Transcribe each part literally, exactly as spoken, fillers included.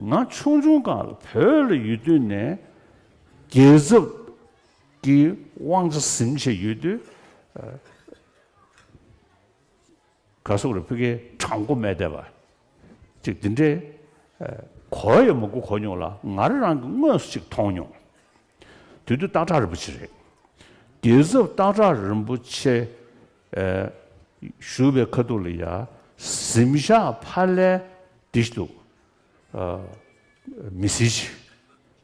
ང་ཆུང་ཆུང་སྒང་ལ་བོད་ལ་ཡོད་དུས་ནས་རྒྱལ་ཚབ་ཀྱི་དབང་ཆ་ཟིན་བྱས་ཡོད་དུས། ག་སོག་རེ་ཕ་གིའི་དྲང་པོ་མེད་བསྡད་པ་ཅིག་འདི་འདྲའི་གོ་ཡང་མ་གོ་གོ་མྱོང་ལ། ང་རང་རང་གི་དངོས་སུ་ཅིག་མཐོང་མྱོང་། དེ་དུས་སྟག་བྲག་རིན་པོ་ཆེ་རེད། རྒྱལ་ཚབ་སྟག་བྲག་རིན་པོ་ཆེ་བཞུགས་པའི་ཁ་ཐུག་ལ་ཡ་གཟིམ་ཤག་ཕ་ལྷའི་འདི་ཞིག་འདུག་མི་སེར་ཅིག་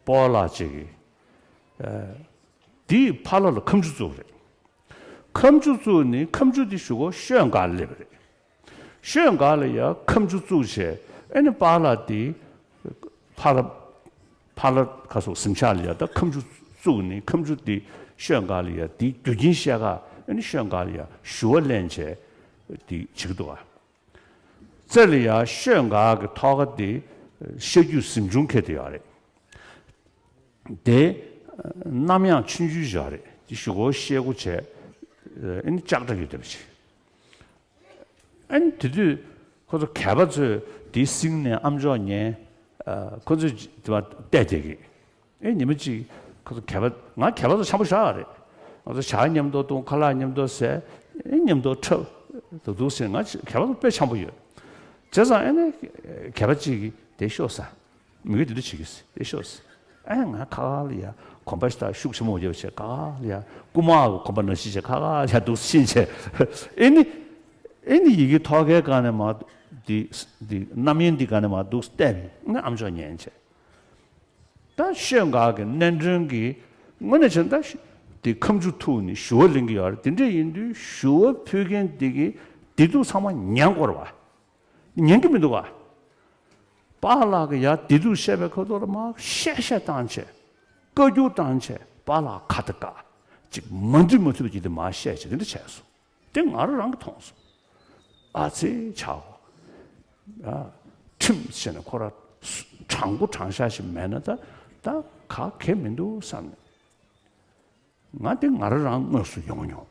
སྤོ་ལགས་ཅིག་གིས་འདིའི་ཕ་ལྷ་ལ་ཁ་མཆུ་བཙུགས་རེད། ཁ་མཆུ་བཙུགས་ནི་ཁ་མཆུ་འདི་གཞུག་གུ་ཤོད་འགག་སླེབས་རེད། ཤོད་འགག་ལ་ཡ་ཁ་མཆུ་བཙུགས་བྱས། ཨེ་ནི་པཱ་ལགས་འདི་ཕ་ལྷ་ཕ་ལྷ་ཁ་སོག་གཟིམ་ཤག་ལ་ཡ་ད་ཁ་མཆུ་བཙུགས་ནི་ཁ་མཆུ་འདི་ཤོད་འགག་ལ་ཡ་འདི་རྒྱུ་རྐྱེན་བཤད་ག་ཨེ་ནི་ཤོད་འགག་ལ་ཡ་ཞུ་བ་ལེན་བྱས་འདི་བྱེད་ཀྱི་འདུག་ག་རྩེ་ལ་ཡ་ཤོད་འགག་གི་ཐོག་ཁ་འདི་ཤ་རྒྱུས་གཟིམ་ཆུང་ཁེལ་དེ་ཡོད་རེད། དེ་གནམ་ཡངས་ཆུང་ཆུང་ཞིག་རེད། དེ་གཞུག་གུ་ཤེལ་སྒོ་བྱས། ཨེ་ནི་ལྕགས་དྲ་ཡོད་བསྡད་པ་ཞིག་ཨེ་ནི་དེ་དུས་ཁོ་ཚོ་གད་པ་ཚོས་དེ་བསྲིངས་ནས་ཨམ་ཅོག་ཉན། ཁོ་ཚོས་དེ་བ་བལྟས་བསྡད་ཀྱི། ཨེ་ཉི་མ་གཅིག་ཁོ་ཚོ་གད་པ་ང་གད་པ་ཚོ་འཆམ་པོ་ཞེ་དྲག་རེད། ང་ཚོ་ཇ་མཉམ་དུ་བཏུང་། ཁ་ལག་མཉམ་དུ་ཟས། ཨེ་མཉམ་དུ་འཁྲབ། ད་དུང་ཟེར་ང་གད་པ་ཚོ་དཔེ་འཆམ་པོ་ཡོད། བྱས་ཙང་ཨེ་ནི་གད་པ་གཅིག་གིས་དེ་ཤོག་ཟེར། མི་གིས་དེ་འདྲ་བྱེད་ཀྱི་ཟེར། དེ་ཤོག་ཟེར། ཨེ་ང་ཁ་ཁ་ལ་ཡ་གོམ་པ་ཞེ་དྲག་ཤུགས་ཆེན་པོ་རྒྱབ་བྱས། ཁ་ཁ་ལ་ཡ་རྐུན་མ་གི་གོམ་པ་ནང་བཞིན་བྱས། ཁ་ཁ་ལ་ཡ་འདུག་ཕྱིན་བྱས། ཨེ་ནི་ཨེ་ནི་ཡི་གེ་ཐོག་ཁའི་སྒང་ནས་མར་འདི་འདི་རྣམ་དབྱེ་འདི་སྒང་ནས་མར་འདུག་བལྟས་པས་ཨེ་ནི་ཨམ་ཅོག་ཉན་བྱས། ད་ཤོད་འགག་གི་གནད་དོན་གྱི་དངོས་གནས་བྱས་ན་ད་དེ་ཁ་མཆུ་ཐུག་ནས་ཞུ་བ་ལེན་གྱི་ཡོད་རེད། དེ་འདྲ་ཡིན་དུས་ཞུ་བ་ཕུལ་མཁན་དེ་གིས་བདེ་སྡུག་ཚང་མ་ཉན་དགོས་རེད་བ། ཉན་གྱི་མི་འདུག་བ། པཱ་ལགས་ཀྱིས་ཡར་བདེ་སྡུག་བཤད་པའི་ཁ་ཐོག་ལ་མར་བཤད་བཤད་བཏང་བྱས། བཀའ་བཀྱོན་བཏང་བྱས། པཱ་ལགས་ཁ་ད་བཀག་ཅིག་མ་འདི་མ་ཐུབ་པ་ཅིག་དེ་མར་བཤད་བྱས། དེ་འདྲ་བྱས་སོང་། དེ་ང་རང་རང་གིས་མཐོང་སོང་། ཨ་ཙི་ཆའོ། ཨ། ཁྲིམས་བྱས་ནས་ཁོ་ར་དྲང་པོ་དྲང་བཞག་ཞིག་མེད་ན་ད་ད་ག་གེ་མི་འདུག་བསམ་ནས། ང་དེ་ང་རང་རང་དངོས་སུ་ཡོང་མྱོང་།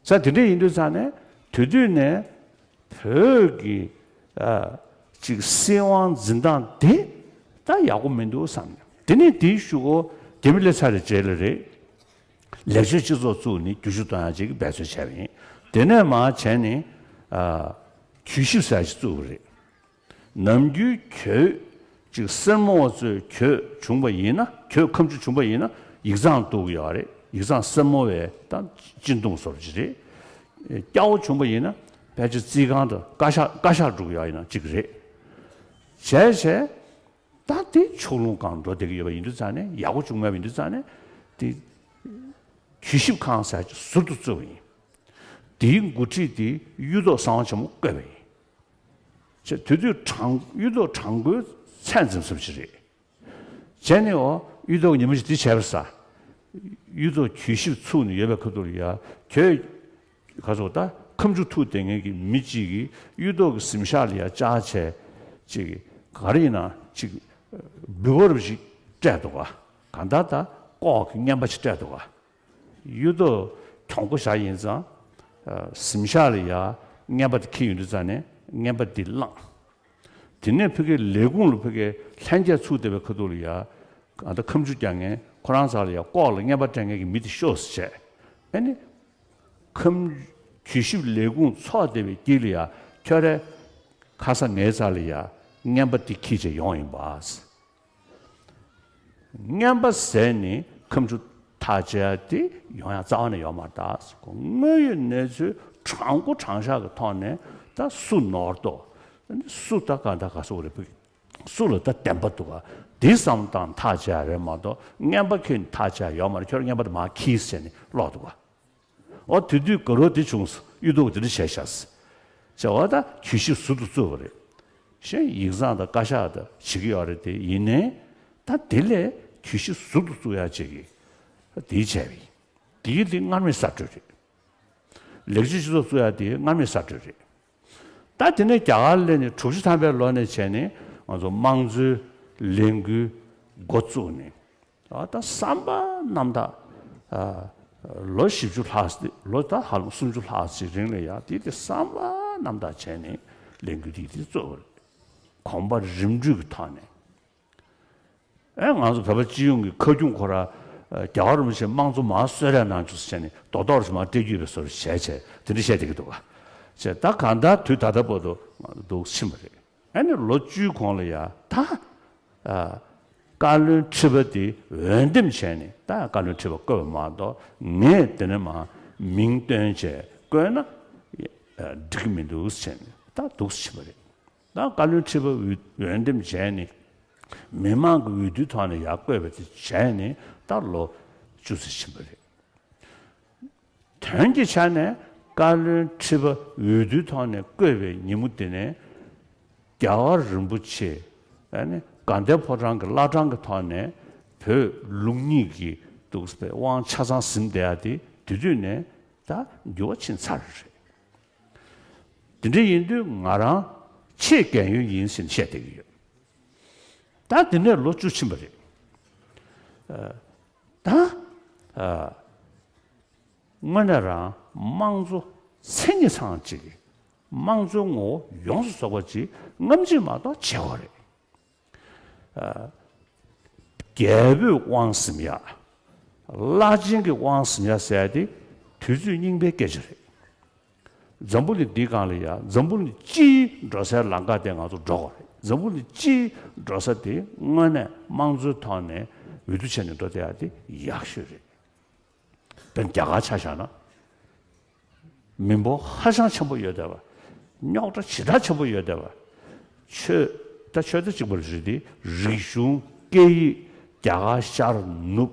ས་དེ་འདྲ་ཡིན་དུས་ཙང་ནས་དེ་དུས་ནས་བོད་ཀྱི་ཨ་ཅིག་སྲིད་དབང་འཛིན་སྟངས་དེ་ད་ཡག་པོ་མི་འདུག་བསམ་ནས། དེ་ནས་དེའི་གཞུག་གུ་རྒྱ་མི་སླེབས་ཚར་བའི་རྗེས་ལ་རེད། ལེགས་བཅོས་སྤྱི་ཚོགས་བཙུགས་ནས་བསྒྱུར་བཅོས་གཏོང་ཡག་ཅིག་འབད་རྩོལ་བྱས་པ་ཡིན། དེ་ནས་མར་བྱས་ནས་ཨ་གྱོད་ཞིབ་ཟེར་ཡག་ཅིག་བཙུགས་པ་རེད། ནམ་རྒྱུན་གྱོད་ཅིག་སེར་མོ་བ་ཚོས་གྱོད་བྱུང་བ་ཡིན་ན། གྱོད་ཁ་མཆུ་བྱུང་བ་ཡིན་ན་ཡིག་ཚང་གཏུག་གི་ཡོད་རེད། ཡིག་ཚང་སེར་མོ་བས་ད་སྤྱི་འདོམས་བཟོ་འདྲ་ཅིག་རེད། སྐྱ་བོ་བྱུང་བ་ཡིན་ན་ཕལ་ཆེར་རྩིས་ཁང་དང་བཀའ་ཤག་བཀའ་ཤག་འགྲོ་གི་ཡོད་ཡིན་ན་གཅིག་རེད། བྱས་བྱས་ད་དེ་ཕྱོགས་ལྷུང་སྒང་འགྲོ་བསྡད་ཀྱི་ཡོད་པ་ཡིན་དུས་ཙང་ནས། ཡག་པོ་བྱུང་མེད་པ་ཡིན་དུས་ཙང་ནས་དེ་གྱོད་ཞིབ་ཁང་ཟེར་ཡག་ཅིག་ཟུར་དུ་བཙུགས་པ་ཡིན། དེའི་འགོ་ཁྲིད་དེ་གཡུ་ཐོག་གསང་བ་ཆེན་མོ་བསྐོས་པ་ཡིན། བྱས་དེ་དུས་དྲང་གཡུ་ཐོག་དྲང་པོའི་ཚད་འཛིན་ས་ཅིག་རེད། བྱས་ནས་འོ་གཡུ་ཐོག་ཉི་མ་ཞིག་དེ་བྱས་པ་ས། གཡུ་ཐོག་གྱོད་ཞིབ་ཚུགས་ནས་ཡོད་པའི་ཁ་ཐུག་ལ་ཡ་གྱོད་ག་ཚོད་ད་ཁ་མཆུ་ཐུག་བསྡད་མཁན་གྱི་མི་གཅིག་གིས་གཡུ་ཐོག་གི་གཟིམ་ཤག་ལ་ཡ་བཅར་བྱས་ཅིག་ག་རེ་ཡིན་ན་ཅིག་འབུལ་བ་རུ་ཞིག་སྤྲད་འདུག་ག་གང་ལྟར་ད་ལྐོག་གི་རྔན་པ་ཞིག་སྤྲད་འདུག་ག་གཡུ་ཐོག་གྱོང་པོ་བཞག་ཡིན་ཙང་། ཨ། གཟིམ་ཤག་ལ་ཡ་རྔན་པ་དེ་འཁྱེར་ཡོང་དུས་ཙང་ནས་རྔན་པ་འདི་བླངས། དེ་ནས་ཕ་གིའི་ལས་ཁུངས་ལ་ཕ་གིའི་ལྷན་རྒྱས་ཚུགས་བསྡད་པའི་ཁ་ཐུག་ལ་ཡ། ཨ། ད་ཁ་མཆུ་རྒྱག་མཁན་ཁོ་རང་ཚོ་ལ་ཡ་ལྐོག་ལ་རྔན་པ་སྤྲད་མཁན་གྱི་མི་དེ་ཤོག་ཟེར་བྱས། ཨ་ནི་ཁ་མཆུ་གྱོད་ཞིབ་ལས་ཁུངས་ཚོགས་བསྡད་པའི་དཀྱིལ་ལ་ཡ་ཁྱོད་རའི་ཁ་ས་ངའི་རྩ་ལ་ཡ་རྔན་པ་དེ་འཁྱེར་བྱས་ཡོང་ཡིན་པ། རྔན་པ་ཟས་ནས་ཁ་མཆུ་ཐག་བཅད་ཡ་དེ་ཡོང་ཡ་རྩ་བ་ནས་ཡོད་མ་རེད་ད། དངོས་ཡོད་གནས་ཚུལ་དྲང་པོ་དྲང་བཞག་གི་ཐོག་ནས་ད་སུ་ནོར་ཏོ། སུ་ད་ག་ད་ག་སོག་རེད། སུ་ལ་ད་བདེན་པ་འདུག་ག་དེ་བསམ་བློ་བཏང་ཐག་བཅད་ཡ་རེད་མ་གཏོགས་རྔན་པ་ཁྱེར་ནས་ཐག་བཅད་ཡ་ཡོད་མ་རེད། ཁྱོད་རྔན་པ་དེ་མར་འཁྱེར་ཟེར་ནས་སློག་འདུག་ག་འོ་དེ་དུས་དགའ་རབ་དེ་བྱུང་སོང་། གཡུ་ཐོག་དེ་འདྲ་བྱས་ཤག་ཟེར། བྱས་པ་ད་གྱོད་ཞིབ་ཟུར་དུ་བཙུགས་པ་རེད། གཞན་ཡིག་ཚང་དང་བཀའ་ཤག་དང་བྱེད་ཀྱི་ཡོད་རེད་དེ། ཡིན་ནའི་ད་དེ་ལས་གྱོད་ཞིབ་ཟུར་དུ་བཙུགས་ཡ་བྱེད་ཀྱི་དེ་བྱས་པ་ཡིན། དེ་གི་དེ་སྔར་མེད་གསར་གཏོད་རེད། ལེགས་བཅོས་སྤྱི་ཚོགས་བཙུགས་ཡ་དེ་སྔར་མེད་གསར་གཏོད་རེད། ད་དེ་ནས་རྒྱ་གར་སླེབས་ནས་དྲུག་ཅུ་ཐམ་པའི་ལོ་ནས་བྱས་ནས་ང་ཚོ་དམངས་གཙོའི་ལས་འགུལ་འགོ་བཙུགས་ནས། ཨ། ད་བསམ་པ་རྣམ་དག་ཨ། ལོ་བཞི་བཅུ་ལྷག་ཙམ། ལོ་ད་ཧ་ལམ་སུམ་ཅུ་ལྷག་ཙམ་རིང་ལ་ཡ་དེ་དེ་བསམ་པ་རྣམ་དག་བྱས་ནས་ལས་འགུལ་དེ་དེ་བཙུགས་པ་རེད། གོམ་པ་རིམ་བགྲོད་ཀྱི་ཐོག་ནས། ཨེ་ང་ཚོ་བོད་པ་སྤྱི་ཡོངས་ཀྱི་ཁ་རྒྱུན་ཁོ་ར་རྒྱལ་བ་རིན་པོ་ཆེ་དམངས་གཙོ་མར་གསོལ་རས་གནང་བཅུག་ཟེར་ནས་རྡོག་རྡོག་རེ་མར་སྤྲད་རྒྱུ་ཡོད་པའི་བཟོ་འདྲ་བྱས་བྱས་དེ་འདྲ་བཤད་བསྡད་ཀྱི་འདུག་ག་བྱས་ད་གང་ལྟར་དུས་ད་ལྟ་བར་དུ་འདུག་ཕྱིན་པ་རེད། ཨ་ནི་ལོ་བཅུའི་གོང་ལ་ཡ་ད་ཨ། བཀའ་བློན་ཁྲི་པ་དེ་འོས་འདེམས་བྱས་ནས་ད་བཀའ་བློན་ཁྲི་པ་བསྐོས་པ་མ་གཏོགས་ངས་དེ་ནས་མར་མིང་བཏོན་བྱས་བསྐོས་ན་འགྲིག་གི་མི་འདུག་ཟེར་ནས་ད་འདུག་ཕྱིན་པ་རེད། ད་བཀའ་བློན་ཁྲི་པ་འོས་འོས་འདེམས་བྱས་ནས་མི་མང་གི་འོས་བསྡུའི་ཐོག་ནས་ཡར་བསྐོས་པ་དེ་བྱས་ནས་ད་ལོ་བཅུ་ཙམ་ཕྱིན་པ་རེད། དོན་གྱི་ཆ་ནས་བཀའ་བློན་ཁྲི་པ་འོས་བསྡུའི་ཐོག་ནས་བསྐོས་པའི་ཉིན་མོ་དེ་ནས་རྒྱལ་བ་རིན་པོ་ཆེ་ཨ་ནི་དགའ་ལྡན་ཕོ་བྲང་གི་བླ་བྲང་གི་ཐོག་ནས་བོད་ལུགས་གཉིས་ཀྱི་འདུག་སེ་དབང་ཆ་ཚང་ཟིན་བསྡད་ཡ་དེ་དེ་དུས་ནས་ད་འགྱུར་བ་ཕྱིན་ཚར་རེད། དེ་འདྲ་ཡིན་དུས་ང་རང་ཆེས་རྒན་ཡོལ་ཡིན་ཟེར་ནས་བཤད་བསྡད་ཀྱི་ཡོད། ད་དེ་ནས་ལོ་བཅུ་ཕྱིན་པ་རེད། ཨ། ད། ཨ། དངོས་གནས་རང་དམངས་གཙོ་མཚན་ཉིད་ཚང་གཅིག་གི་དམངས་གཙོའི་ངོ་བོ་ཡོངས་སུ་རྫོགས་པ་ཅིག་རྔམ་བརྗིད་མ་གཏོགས་བྱེད་དགོས་རེད། ཨ། རྒྱལ་པོས་དབང་ཟིན་ཡ། བླ་ཆེན་གྱིས་དབང་ཟིན་ཡ་ཟེར་ཡ་དེ་དུས་ཚོད་རྙིང་པའི་སྐད་ཆ་རེད། འཛམ་བུ་གླིང་འདིའི་སྒང་ལ་ཡ་འཛམ་བུ་གླིང་སྤྱིའི་འགྲོ་སའི་ལམ་ཁ་དེ་ང་ཚོ་འགྲོ་དགོས་རེད། འཛམ་བུ་གླིང་སྤྱིའི་འགྲོ་ས་དེ་དངོས་གནས་དམངས་གཙོའི་ཐོག་ནས་འོས་བསྡུ་བྱས་ནས་འགྲོ་བསྡད་ཡ་དེ་ཡག་ཤོས་རེད། དཔེར་ན་རྒྱ་གར་ཆ་བཞག་ན། མི་འབོར་ཧ་ཅང་ཆེན་པོ་ཡོད་བསྡད་པ། རྙོག་དྲ་ཞེ་དྲག་ཆེན་པོ་ཡོད་བསྡད་པ། ཆོས་ད་ཆོས་ད་གཅིག་པ་རེད་དེ། རིག་གཞུང་སྐད་ཡིག་རྒྱ་གར་ཤར་ནུབ་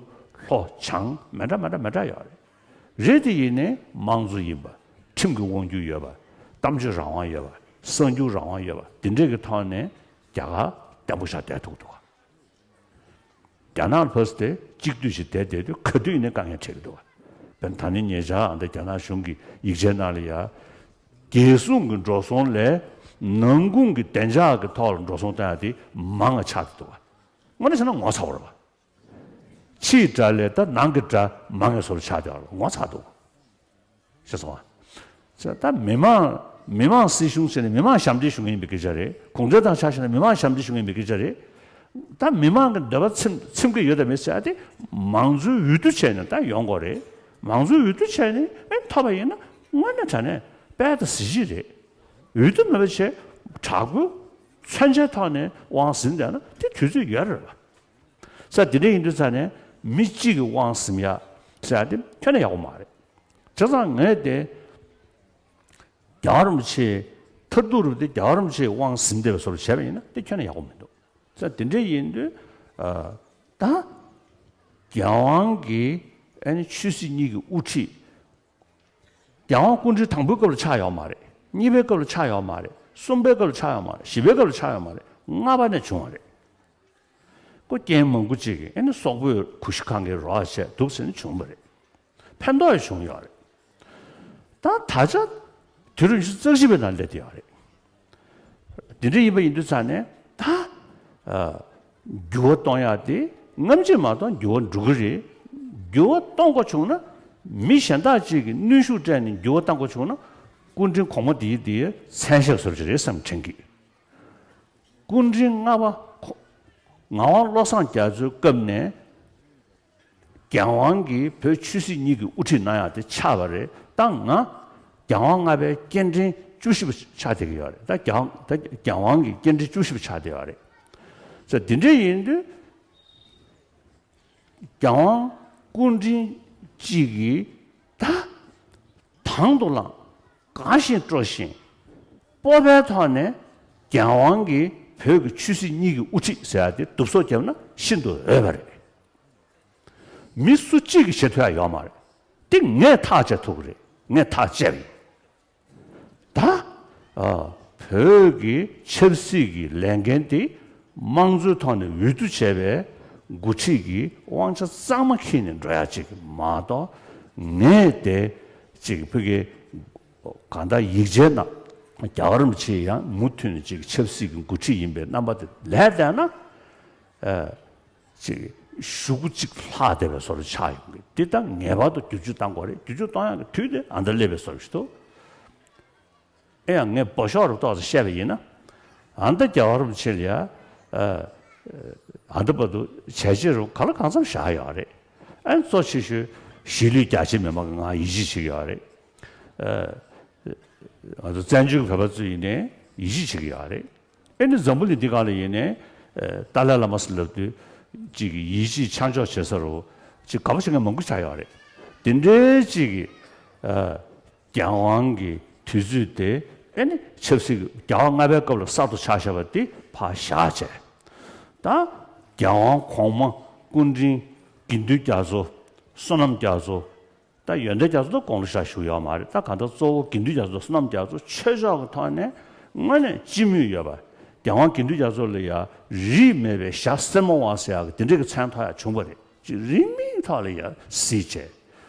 ལྷོ་བྱང་མི་འདྲ་མི་འདྲ་མི་འདྲ་ཡོད་རེད། རེད་དེ་ཡིན་ནའི་དམངས་གཙོ་ཡིན་པ། ཁྲིམས་ཀྱི་དབང་སྒྱུར་ཡོད་པ། གཏམ་བརྗོད་རང་དབང་ཡོད་པ། གསར་འགྱུར་རང་དབང་ཡོད་པ། དེ་འདྲས་ཀྱི་ཐོག་ནས་རྒྱ་གར་བརྟན་པོ་ཞིག་བསྡད་ཐུབ་འདུག་ག་རྒྱ་ནག་ལ་ཕར་ཚུར་དེ་གཅིག་སྡུད་ཞིག་བསྡད་བསྡད་དུས་ག་དུས་ཡིན་ནའི་དཀའ་ངལ་འཕྲད་ཀྱི་འདུག་ག་དཔེར་ན་ད་ནི་ཉེ་ཆར་ཨ་ད་རྒྱ་ནག་གཞུང་གི་ཡིག་ཆའི་ནང་ལ་ཡ། རྒྱལ་སྲུང་གི་འགྲོ་སོང་ལས་ནང་ཁུལ་གྱི་བདེ་འཇགས་ཀྱི་ཐོག་ལ་འགྲོ་སོང་བཏང་ཡ་དེ་མང་བ་ཆགས་བསྡད་འདུག་ག་དངོས་གནས་བྱས་ན་ངོ་ཚ་བོ་རེད་པ། ཕྱིའི་དགྲ་ལས་ད་ནང་གི་དགྲ་མང་བའི་བཟོ་འདྲ་ཆགས་བསྡད་པ་ལ་ངོ་ཚ་འདུག་ཤེས་སོང་ཨ། ད་མི་མང་མི་མང་སྲིད་གཞུང་ཟེར་ནས་མི་མང་ཞབས་འདེགས་ཞུ་མཁན་ཡིན་པའི་སྐད་ཆ་རེད། གུང་ཁྲན་ཏང་ཆ་བཞག་ན་མི་མང་ཞབས་འདེགས་ཞུ་མཁན་ཡིན་པའི་སྐད་ཆ་རེད། ད་མི་མང་གི་འདོད་པ་ཚིམ་ཚིམ་གྱི་ཡོད་དམ་མེད་ཟེར་ཡ་དེ་མང་གཙོའི་འོས་བསྡུ་བྱས་ནས་ད་ཡོང་དགོས་རེད། མང་གཙོའི་འོས་བསྡུ་བྱས་ནས་ཨེ་ཐོབ་པ་ཡིན་ན་དངོས་གནས་དྲང་གནས་དཔལ་དང་གཟི་བརྗིད་རེད། འོས་བསྡུ་མེད་པ་བྱས་དྲག་པོའི་མཚོན་ཆའི་ཐོག་ནས་དབང་ཟིན་བསྡད་ན་དེ་དུས་ཚོད་ཡོལ་རེད་པ། ས་དེ་འདྲ་ཡིན་དུས་ཙང་ནས་མི་གཅིག་གིས་དབང་ཟིན་ཡ་ཟེར་ཡ་དེ་ཁྱོན་ནས་ཡག་པོ་མ་རེད། བྱས་ཙང་ངས་དེ་རྒྱལ་བ་རིན་པོ་ཆེ་མཐར་ཐུག་རུ་དེ་རྒྱལ་བ་རིན་པོ་ཆེས་དབང་ཟིན་བསྡད་པའི་བཟོ་འདྲ་བྱས་པ་ཡིན་ན་དེ་ཁྱོན་ནས་ཡག་པོ་མི་འདུག་ས་དེ་འདྲ་ཡིན་དུས་ཨ། ད་རྒྱལ་དབང་གི་ཨ་ནི་ཆོས་སྲིད་གཉིས་ཀྱི་དབུ་ཁྲིད། རྒྱལ་དབང་སྐུ་ཕྲེང་དང་པོའི་སྐབས་ལ་ཆགས་ཡོད་མ་རེད། གཉིས་པའི་སྐབས་ལ་ཆགས་ཡོད་མ་རེད། གསུམ་པའི་སྐབས་ལ་ཆགས་ཡོད་མ་རེད། བཞི་པའི་སྐབས་ལ་ཆགས་ཡོད་མ་རེད། ལྔ་པ་ནས་བྱུང་བ་རེད། ཁོ་རྐྱེན་མང་པོ་ཅིག་གིས་ཨ་ནི་སོག་པོས་གུ་ཤྲི་ཁང་གི་རོགས་བྱས་འདུག་ཟེར་ནས་བྱུང་བ་རེད། ཕན་ཐོགས་ཡང་བྱུང་ཡོད་རེད། ད་ད་ཆ་དུས་རབས་ཉི་ཤུ་རྩ་གཅིག་པའི་ནང་སླེབས་བསྡད་ཡོད་རེད། དེ་འདྲ་ཡིན་པ་ཡིན་དུས་ཙང་ནས་ད། ཨ། འགྱུར་བ་གཏོང་ཡག་དེ་རྔམ་བརྗིད་མ་གཏོགས་འགྱུར་བ་འགྲོ་གི་རེད། འགྱུར་བ་གཏོང་དགོས་བྱུང་ན་མི་གཞན་དག་ཅིག་གིས་གནོན་ཤུགས་སྤྲད་ནས་འགྱུར་བ་གཏང་དགོས་བྱུང་ན་སྐུ་ཕྲེང་གོང་མ་དེའི་དེའི་མཚན་ཞབས་བཟོ་འདྲ་ཅིག་རེད་བསམ་དྲན་གི། སྐུ་ཕྲེང་ལྔ་པ་ཁོ། ངག་དབང་བློ་བཟང་རྒྱ་མཚོའི་སྐབས་ནས། རྒྱལ་དབང་གིས་བོད་ཆོས་སྲིད་གཉིས་ཀྱི་དབུ་ཁྲིད་གནང་ཡག་དེ་ཆགས་པ་རེད། ད་ང་རྒྱལ་དབང་ལྔ་པའི་སྐྱེ་ཕྲེང་བཅུ་བཞི་པ་ཆགས་བསྡད་ཀྱི་ཡོད་རེད། ད་རྒྱལ་ད་རྒྱལ་དབང་གི་སྐྱེ་ཕྲེང་བཅུ་བཞི་པ་ཆགས་བསྡད་ཡོད་རེད། ཙང་དེ་འདྲ་ཡིན་དུས་རྒྱལ་དབང་སྐུ་ཕྲེང་གཅིག་གིས་ད་དང་དུ་བླངས་དགའ་བཞིན་སྤྲོ་བཞིན་སྤོབས་པའི་ཐོག་ནས་རྒྱལ་དབང་གིས་བོད་ཀྱི་ཆོས་སྲིད་གཉིས་ཀྱི་དབུ་ཁྲིད་ཟེར་ཡག་དེ་བསྡུ་གསོག་བརྒྱབ་ན་ཤིན་ཏུ་འོས་པ་རེད། མི་སུ་གཅིག་གིས་བྱེད་ཐུབ་ཡག་ཡོད་མ་རེད། དེ་ངས་ཐག་བཅད་ཐུབ་ཀྱི་རེད། ངས་ཐག་བཅད་པ་ཡིན། ད། ཨ། བོད་ཀྱི་ཆབ་སྲིད་ཀྱི་ལས་འགན་དེ་དམངས་གཙོའི་ཐོག་ནས་འོས་བསྡུ་བྱས་པའི་འགོ་ཁྲིད་ཀྱི་དབང་ཆ་གཙང་མ་འཁྱེར་ནས་འགྲོ་ཡག་ཅིག་མ་གཏོགས་ངས་དེ་ཅིག་ཕ་གི་གང་ལྟར་ཡིག་ཆའི་ནང་རྒྱལ་བ་རིན་པོ་ཆེ་ཡང་མུ་མཐུད་ནས་ཅིག་ཆབ་སྲིད་ཀྱི་འགོ་ཁྲིད་ཡིན་པའི་རྣམ་པ་དེ་ལས་བསྡད་ན། ཨ། ཅིག་གཞུག་གུ་གཅིག་ལྷག་བསྡད་པའི་བཟོ་འདྲ་ཆགས་ཡོང་གི། འདི་ད་ངེས་པར་དུ་བསྒྱུར་བཅོས་གཏང་དགོས་རེད། བསྒྱུར་བཅོས་གཏོང་ཡག་གི་དུས་དེ་ཨ་ད་སླེབས་པའི་བཟོ་འདྲ་ཞིག་འདུག་ཨེ་ཡང་ངས་འབོ་ཤོག་རུ་ཏོག་ཙམ་བཤད་པ་ཡིན་ན། ཨ་མདའ་རྒྱལ་བ་རིན་པོ་ཆེ་ལ་ཡ། ཨ་མདའ་བར་དུ་བྱས་རྗེས་རུ་ག་ལ་གང་འཚམ་བཞག་ཡོད་རེད། ཨ་གཙོ་ཆེ་ཤོས་གཞིས་ལུས་རྒྱ་ཆེ་མི་མང་གི་ང་ཡིད་ཆེས་བྱེད་ཀྱི་ཡོད་རེད། ཨ་ང་ཚོ་བཙན་བྱོལ་གྱི་བོད་པ་ཚོ་ཡིན་ནའི་ཡིད་ཆེས་བྱེད་ཀྱི་ཡོད་རེད། ཨེ་ནི་འཛམ་བུ་གླིང་འདི་སྒང་ལ་ཡིན་ནའི་ཨ་ཏཱ་ལའི་བླ་མ་ཟེར་ལབ་དུས་གཅིག་གི་ཡིད་ཆེས་ཆ་འཇོག་བྱེད་ས་རུ་གཅིག་ག་པ་ཞིག་ངས་མང་པོ་ཆགས་ཡོད་རེད། དེ་འདྲའི་གཅིག་གི་ཨ། རྒྱལ་དབང་གི་དུས་ཚོད་དེ་ཨེ་ནི་ཆབ་སྲིད་ཀྱི་རྒྱལ་བ་ལྔ་པའི་སྐབས་ལ་གསར་དུ་ཆགས་བཞག་པ་དེ་ཕར་བཞག་བྱས། ད་རྒྱལ་དབང་གོང་མ་སྐུ་ཕྲེང་དགེ་འདུན་རྒྱ་མཚོ། བསོད་ནམས་རྒྱ་མཚོ། ད་ཡོན་ཏན་རྒྱ་མཚོ་ད་དགུང་ལོ་ཞེ་དྲག་བཞུགས་ཡོད་མ་རེད། ད་གང་ལྟར་གཙོ་བོ་དགེ་འདུན་རྒྱ་མཚོ་བསོད་ནམས་རྒྱ་མཚོ་ཆོས་ཕྱོགས་ཀྱི་ཐོག་ནས་དངོས་གནས་སྤྱི་མོས་ཡོད་པ། རྒྱལ་དབང་དགེ་འདུན་རྒྱ་མཚོ་ལ་ཡ་རིས་མེད་པའི་ཞྭ་སེར་མོ་བ་ཟེར་ཡག་གི་དེ་འདྲས་ཀྱི་མཚན་ཐོགས་ཡག་བྱུང་བ་རེད། ཅིག་རིས་མེད་ཐོག་ལ་ཡ་གཟིགས་བྱས།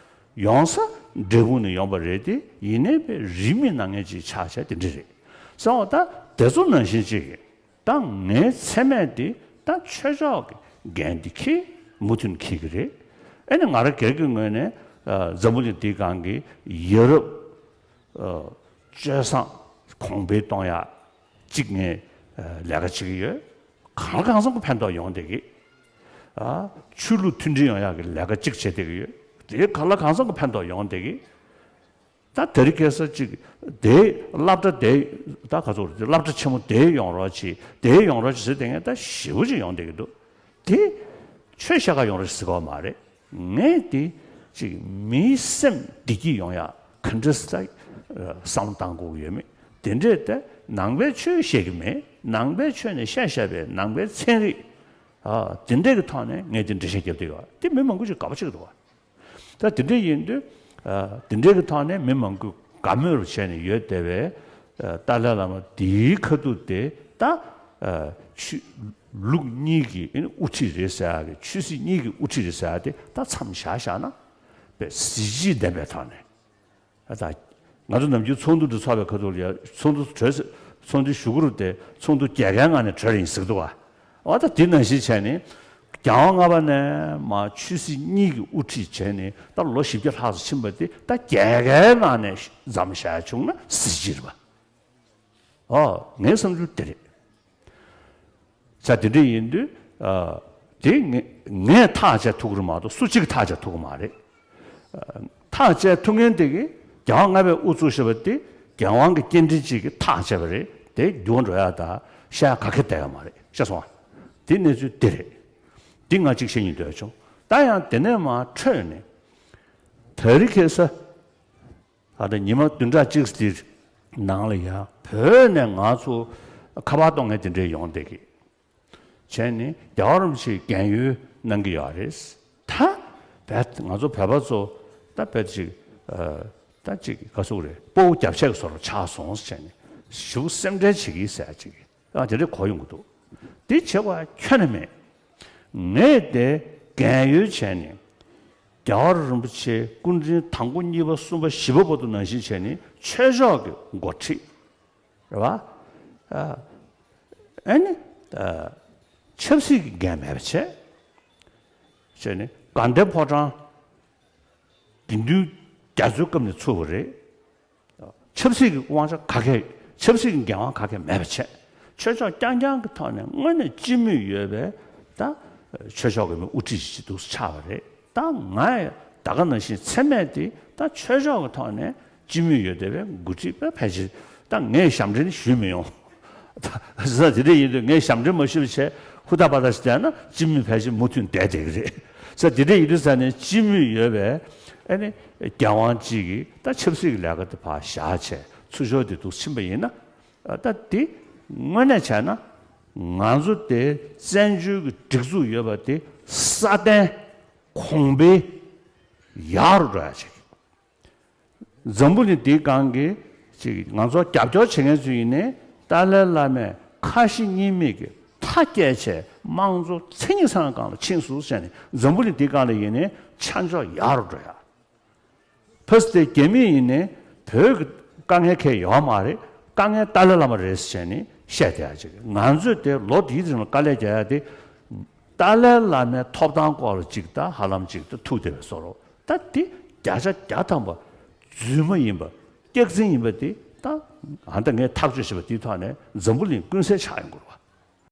ཡོང་ས་འབྲས་སྤུངས་ནས་ཡོང་པ་རེད་དེ། ཡིན་ནའི་པའི་རིས་མེད་གནང་མཁན་ཅིག་ཆགས་བྱས་དེ་འདྲ་རེད། སོང་ད་དེ་ཚོ་ནང་བཞིན་ཅིག་ད་ངའི་མཚན་སྨད་དེ་ད་ཆོས་ཕྱོགས་ཀྱི་འགན་དེ་འཁྱེར་མུ་མཐུད་འཁྱེར་གྱི་རེད། ཨེ་ནི་ང་རང་སྒེར་གྱི་ངོས་ནས་ཨ་འཛམ་བུ་གླིང་འདིའི་སྒང་གི་ཡ་རབས་ཨ་སྤྱོད་བཟང་གོང་འཕེལ་གཏོང་ཡག་ཅིག་ངས་ཨ་ལས་ཀ་བྱེད་ཀྱི་ཡོད། གང་ལ་གང་འཚམ་གྱི་ཕན་ཐོགས་ཡོང་བསྡད་ཀྱི། ཨ་ཆོས་ལུགས་མཐུན་སྒྲིལ་ཡོང་ཡག་གི་ལས་ཀ་གཅིག་བྱེད་བསྡད་ཀྱི་ཡོད། དེ་གང་ལ་གང་འཚམ་གྱི་ཕན་ཐོགས་ཡོང་བསྡད་ཀྱི། ད་དེ་རིང་ཁ་སང་གཅིག་དེ་སློབ་གྲྭ་དེ་ད་ག་ཚོད་རེད། སློབ་གྲྭ་ཆེན་མོ་དེ་ཡོང་རོགས་བྱེད། དེ་ཡོང་རོགས་བྱེད་ཟེར་བསྡད་མཁན་ད་ཞེ་པོ་ཅིག་ཡོང་བསྡད་ཀྱི་འདུག་དེ་ཆོས་བཤད་ག་ཡོང་རོགས་བྱེད་ཟེར་གྱི་ཡོད་མ་རེད། ངས་དེ་གཅིག་མིའི་སེམས་བདེ་སྐྱིད་ཡོང་ཡག་ག་འདྲ་ཟེར་བསམ་བློ་བཏང་དགོས་ཀྱི་ཡོད་མེད། དེ་འདྲས་ད་ནང་པའི་ཆོས་བཤད་ཀྱི་མེད། ནང་པའི་ཆོས་ནས་བཤད་བཤད་པའི་ནང་པའི་ཚན་རིག་ཨ་དེ་འདྲས་ཀྱི་ཐོག་ནས་ངས་དེ་འགྲེལ་བཤད་རྒྱབ་བསྡད་ཡོད། དེ་མི་མང་པོ་ཅིག་དགའ་པོ་བྱེད་ཀྱི་འདུག་བ། ད་དེ་འདྲས་ཡིན་དུས་ཨ་དེ་འདྲས་ཀྱི་ཐོག་ནས་མི་མང་པོས་དགའ་མོས་རུ་བྱས་ནས་ཡོད་བསྡད་པའི་ཨ་ཏཱ་ལའི་བླ་མ་དེའི་ཁ་ཐུག་དེ་ད་ཨ་ཆོས་ལུགས་གཉིས་ཀྱི་ཨ་ནི་དབུ་ཁྲིད་རེད་ཟེར་ཡག་གི། ཆོས་སྲིད་གཉིས་ཀྱི་དབུ་ཁྲིད་རེད་ཟེར་ཡག་དེ་ད་མཚམས་བཞག་བཞག་ན་དཔེ་གཟི་བརྗིད་ལྡན་པའི་ཐོག་ནས། ཨ་ད་ང་ཚོ་ནམ་རྒྱུན་ཚོགས་འདུ་འདི་ཚོགས་པའི་ཁ་ཐུག་ལ་ཡ་ཚོགས་འདུ་གྲོལ་ཚེ་ཚོགས་འདུའི་གཞུག་གུ་རུ་དེ་ཚོགས་འདུ་རྒྱལ་ཁའི་ངང་ནས་གྲོལ་ཡིན་ཟེར་གྱི་འདུག་བ། འོ་ད་དེ་ནང་བཞིན་བྱས་ནས་རྒྱལ་དབང་ལྔ་པ་ནས་མར་ཆོས་སྲིད་གཉིས་ཀྱི་དབུ་ཁྲིད་བྱས་ནས་ད་ལོ་བཞི་བརྒྱ་ལྷག་ཙམ་ཕྱིན་པ་དེ་ད་རྒྱལ་ཁའི་ངང་ནས་མཚམས་བཞག་བྱུང་ན་གཟི་བརྗིད་རེད་པ། ཨོ་ངའི་བསམ་ཚུལ་དེ་རེད། ས་དེ་འདྲ་ཡིན་དུས་ཨ་དེ་ངས་ངས་ཐག་བཅད་ཐུབ་ཀྱི་རེད་མ་གཏོགས་སུ་གཅིག་ཐག་བཅད་ཐུབ་ཀྱི་མ་རེད། ཨ་ཐག་བཅད་ཐུབ་མཁན་དེ་གིས་རྒྱལ་དབང་ལྔ་པས་དབུ་བཙུགས་བཞག་པ་དེ་རྒྱལ་དབང་གི་སྐྱེ་ཕྲེང་གཅིག་གིས་ཐག་བཅད་པ་རེད། དེ་འགྱུར་བ་འགྲོ་ཡག་ད་བཤད་ཡག་ག་གེ་བསྡད་ཡོད་མ་རེད། ཤེས་སོང་ཨ། དེ་གནས་ཚུལ་དེ་རེད། འདི་ང་གཅིག་བཤད་སྙིང་འདོད་བྱུང་། ད་ཡང་དེ་ནས་མར་འཕྲོས་ནས་དེ་རིང་ཁ་སང་། ད་ལྟ་ཉི་མ་བདུན་ཕྲག་གཅིག་འདིར་ནང་ལ་ཡང་བོད་ནས་ང་ཚོ་ཁ་པར་གཏོང་མཁན་དེ་འདྲས་ཡོང་བསྡད་ཀྱི། བྱས་ནས་རྒྱལ་བ་རིན་པོ་ཆེས་རྒན་ཡོལ་གནང་གི་ཡོད་རེད། ད་བོད་ང་ཚོ་བོད་པ་ཚོ་ད་བོད་ཅིག་ཨ་ད་ཅིག་ག་ཟེར་དགོས་རེད། སྤོ་བོ་རྒྱབ་ཆད་ཀྱི་བཟོ་འདྲ་ཆགས་སོང་ཟེར་ནས་ཞེ་པོ་སེམས་ཁྲལ་བྱེད་ཀྱི་ཟེར་ཅིག་ཨ་དེ་འདྲས་གོ་ཡོང་གི་འདུག་དེ་བྱེད་དགོས་ཁྱོན་ནས་མེད། ངས་དེ་རྒན་ཡོལ་བྱས་ནས་རྒྱལ་བ་རིན་པོ་ཆེ་སྐུ་ཕྲེང་དང་པོ་གཉིས་པ་གསུམ་པ་བཞི་པ་བར་དུ་ནང་བཞིན་བྱས་ནས་ཆོས་ཕྱོགས་ཀྱི་འགོ་ཁྲིད་རེད་བ། ཨ་ཨ་ནི་ཨ་ཆབ་སྲིད་ཀྱི་འགན་མེད་པ་བྱས། བྱས་ནས་དགའ་ལྡན་ཕོ་བྲང་དགེ་འདུན་རྒྱ་མཚོའི་སྐབས་ནས་ཚུགས་པ་རེད། ཆབ་སྲིད་ཀྱི་དབང་ཆ་ག་གེ་ཆབ་སྲིད་ཀྱི་འགན་དབང་ག་གེ་མེད་པ་བྱས། ཆོས་ཕྱོགས་རྐྱང་རྐྱང་གི་ཐོག་ནས་དངོས་གནས་སྤྱི་མོས་ཡོད་པའི་ད་ཆོས་ཕྱོགས་ཀྱི་མི་དབུ་ཁྲིད་ཅིག་འདུག་ཆགས་པ་རེད། ད་ང་ད་ག་ནང་བཞིན་མཚན་སྨད་དེ་ད་ཆོས་ཕྱོགས་ཀྱི་ཐོག་ནས་སྤྱི་མོས་ཡོད་བསྡད་པའི་འགོ་ཁྲིད་པ་ཕལ་ཆེར། ད་ངས་ཞབས་འདྲེན་ཞུས་མི་ཡོང་། ད་ས་དེ་འདྲ་ཡིན་དུས་ངས་ཞབས་འདྲེན་མ་ཞུས་པ་བྱས་ཧུར་ཐག་པ་ཐག་ཞིག་བསྡད་ན་སྤྱི་མོས་ཕལ་ཆེར་མུ་མཐུད་བསྡད་བསྡད་ཀྱི་རེད། ས་དེ་འདྲ་ཡིན་དུས་ས་ནས་སྤྱི་མོས་ཡོད་པའི་ཨ་ནི་རྒྱལ་དབང་གཅིག་གིས་ད་ཆབ་སྲིད་ཀྱི་ལས་ཀ་དེ་ཕར་བཞག་བྱས་ཚུར་ཕྱོགས་དེ་འདུག་ཕྱིན་པ་ཡིན་ན། ད་དེ་དངོས་གནས་བྱས་ན་ང་ཚོ་དེ་བཙན་བྱོལ་གྱི་སྒྲིག་འཛུགས་ཡོད་པ་དེ་སྲ་བརྟན་གོང་འཕེལ་ཡག་རུ་འགྲོ་ཡག་ཅིག་འཛམ་བུ་གླིང་འདིའི་སྒང་གི་ཅིག་ང་ཚོ་རྒྱབ་སྐྱོར་བྱེད་མཁན་ཚོ་ཡིན་ནའི་ཏཱ་ལའི་བླ་མས་ཁ་ཞེ་གཉིས་མེད་ཀྱི་མཐའ་བསྐྱལ་བྱས་དམངས་གཙོ་མཚན་ཉིད་ཚང་སྒང་ལ་ཕྱིན་སོང་ཟེར་ནས་འཛམ་བུ་གླིང་འདིའི་སྒང་ལ་ཡིན་ནའི་ཆ་འཇོག་ཡག་རུ་འགྲོ་ཡག་ཕ་སི་ཏེ་རྒྱ་མི་ཡིན་ནའི་བོད་ཀྱི་དཀའ་ངལ་གང་ཡང་ཡོད་མ་རེད། དཀའ་ངལ་ཏཱ་ལའི་བླ་མ་རེད་ཟེར་ནས་བཤད་བསྡད་ཡག་ཅིག་ང་ཚོས་དེ་ལོ་འདིའི་རིང་ལ་དཀའ་ལས་རྒྱག་ཡག་དེ་ཏཱ་ལའི་བླ་མའི་ཐོབ་ཐང་སྐོར་ལ་ཅིག་ད་ཧ་ལམ་ཅིག་ད་ཐུག་བསྡད་པའི་བཟོ་འདྲ། ད་དེ་བརྒྱ་ཆ་བརྒྱ་ཐམ་པ་རྫུན་མ་ཡིན་པ་སྐྱག་རྫུན་ཡིན་པ་དེ་ ད་ཨ་ད་ངས་ཐག་གཅོད་བྱས་པ་དེའི་ཐོག་ནས་འཛམ་བུ་གླིང་ཀུན་གསལ་ཆགས་ཡོང་དགོས་རེད་བ།